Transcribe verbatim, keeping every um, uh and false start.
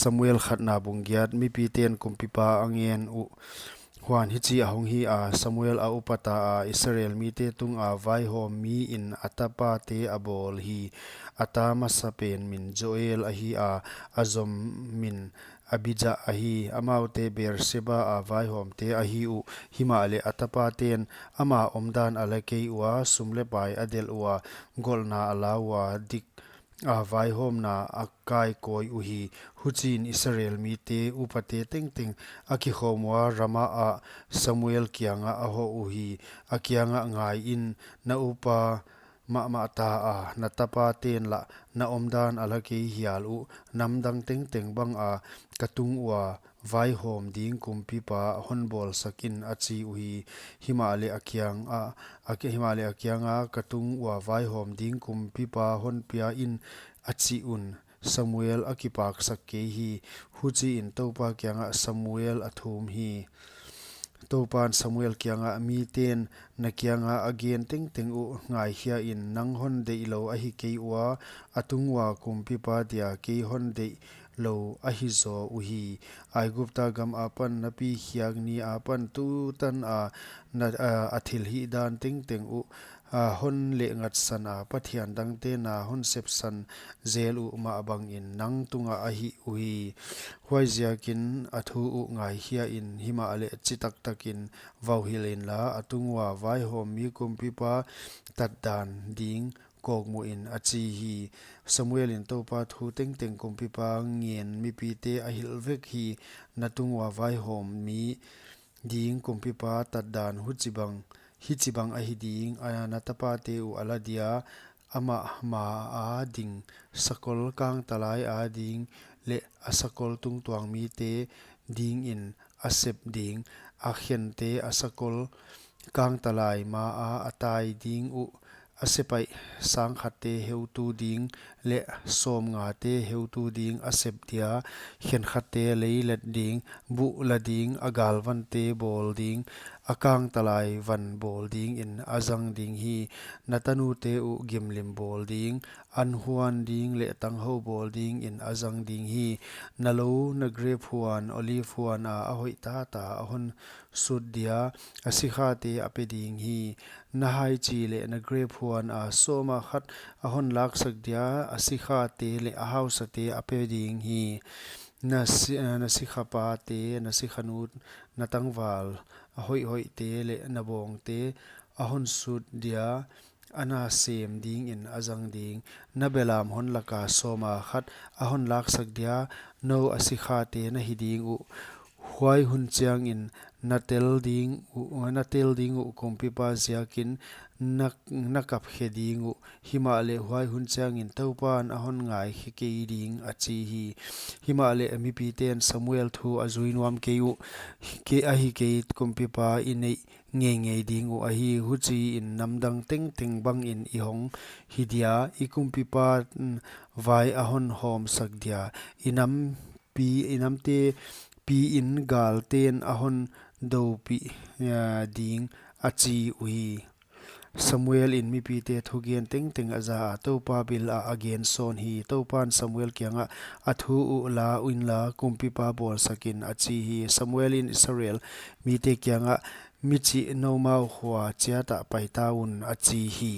Samuel khatna bung giat. Mipite'n kumpipa a ngen uh. Huan hichi ahong hi a, Samuel a upata a, Israel mite tunga vaihawm miin a tapate a bawl hi. A ta masapen min Joel ahi a, a zom min Abijah ahi. Amaute Beersheba a vaihawmte ahi uh. Himahleh a tapate'n ama omdan a la kei ua, sum leh pai a delh ua, golhna a la ua, dik a vaihawmna a kaikawi uhi. Huchiin Israel mite upate tengteng a kikhawm ua, Ramah ah Samuel kiangah a hoh uhi. A kiangah, Ngaiin, na upa mahmah ta a, na tapate'n lah na omdan a la kei hial uh. Namdang tengteng banga ka tung ua vaihawm ding kumpipa hon bawlsakin, a chi uhi. Himahleh a kianga, a ki-, himahleh a kianga, Ka tung ua vaihawm ding kumpipa hon pia in, a chih un Samuel a kipaksak kei hi. Huchiin Toupa kiangah Samuel a thum hi. Toupa'n Samuel kiangah, Mite'n na kianga a gen tengteng uh ngaikhia in, nang hon deihlou ahi kei ua, a tung ua kumpipa dia kei hon deihlou ahi zaw uhi. Aigupta gam apan na pi khiak ni apan tutan a, na, a, a thilhih dan tengteng uh, a, hon lehngatsan a, pathian dangte na hon sepsan zel uh mah bangin nang tungah a hih uhi. Huaiziakin a thu uh ngaikhia in, himahleh chitaktakin vauhilh inla, a tung ua vaihawm mi kumpipa tatdan ding kawkmuhin, a chi hi. Samuelin Toupa thu tengteng kumpipa ngen mipite a hilh vek hi. Na tung ua vaihawm mi ding kumpipa tatdan huchibang, hichibang ahi ding, a, na tapate uh a la dia, amah ma a ding sakol kangtalai a ding leh a sakol tungtuang mite dingin a sep ding, a khente a sakol kangtalai ma a a tai ding uh, a sepaih sangkhatte heutu ding leh sawmngate heutu ding a sep dia, khenkhatte leilet ding, buh la ding, a galvante bawl ding, a kangtalai van bawl dingin a zang ding hi. Na tanute uh gimlim bawl ding, anhuan ding leh tanghou bawl dingin a zang ding hi. Na lou, na grep huan, olive huan a a hoih tata a hon sut dia, a sikhate a pe ding hi. Na haichi leh na grep huan a sawma khat a hon laksak dia, a sikhate leh a hausate a pe ding hi. Na si-, na sikhapate, na sikhanu, na tangval a hoihhoihte leh na bawngte a hon sut dia, a na sem dingin a zang ding. Na belam hon laka sawma khat a hon laksak dia, nou a sikhate na hi ding uh. Huai hun chiangin na tel ding uh, na tel ding uh kumpipa ziakin na, na kap khe ding uh. Himahleh huai hun chiangin Toupa'n a hon ngaikhe kei ding, a chi hi. Himahleh mipite'n Samuel thu a zui nuam kei uh. Kei ahi kei, kumpipa i neih ngeingei ding uh ahi. Huchiin namdang tengteng bangin i hong hi dia, i kumpipa, mm, vai a hon hawmsak dia, i nam pi, i namte piin galte'n a hon doupih, eh, ding, a chi uhi. Samuelin mipite thugen tengteng a za a, Toupa bil ah a gen sawn hi. Toupa'n Samuel kiangah, A thu uh la inla, kumpipa bawlsakin, a chi hi. Samuelin Israel mite kiangah, Mi chih noumau khua chiat ah paita un, a chi hi.